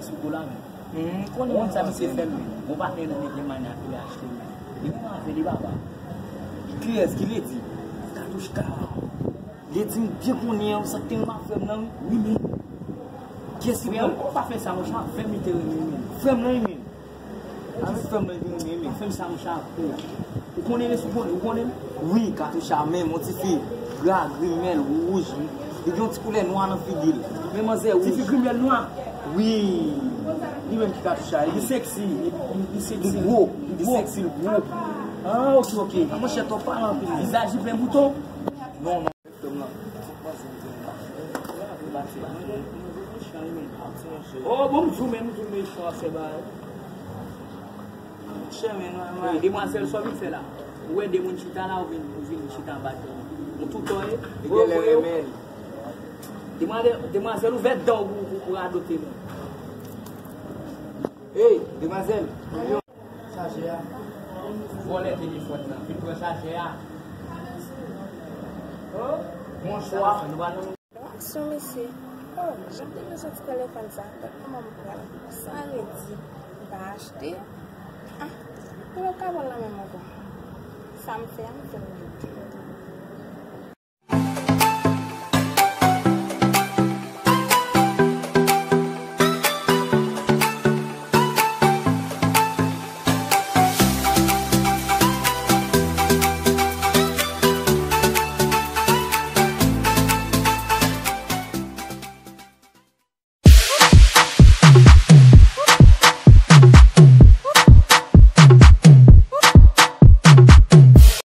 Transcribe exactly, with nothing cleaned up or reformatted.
Sou kou la menm. Ou konn sa misye fè menm. Bon, patnè nan Nevermind ap vin achte menm. Li konn afe li papa. Kiyès ki Lady? Katouch ka. Lady m byen konnen an, sa k te renmen avè m nan wi. Wi men. Kiyès ki pran? Ou pa fè sa monchè, avè m li te renmen menm. Frè m nan wi men. Avèk frè m nan li te renmen menm. Fè m sa monchè avè w. Ou konnen Lady, ou konnen, ou konnen? Wi, Katouch a menm, yon ti fi gra, grimèl, wouj. Li gen yon ti koulè nwa nan figi l. Men manzè wouj. Ti fi grimèl nwa? Wi. Li menm ki Katouch a ye. Li seksi, li, li, li seksi. Li gwo. Li gwo. Seksi, li gwo. Ah, ok, ok. Ah, monchè, twòp pale anpil. Vizaj li plen bouton? Non, non. Oh, bon, m di w menm, m di w mechan, se ba. Chè, men, non, non. Demwazèl, sa w vin fè la? Ou wè de moun chita la, ou vin, ou vin chita anba tè. Ou tou tò ye. Li genlè renmen l. Demwazèl, demwazèl, ouvè dan w pou, pou, pou radote mwen. Hey, demwazèl. Chaje a. Vòlè telefòn nan. Vin pran chaje a. Bonswa. Nou pa nan Reaksyon mesye. Oh, jan m te vle soti telefòn sa, gad kòman m pral. Sa vle di m pa achte? Ah, m p ap ka pran l nan men m ankò. Sa m fè a, m fè l nèt.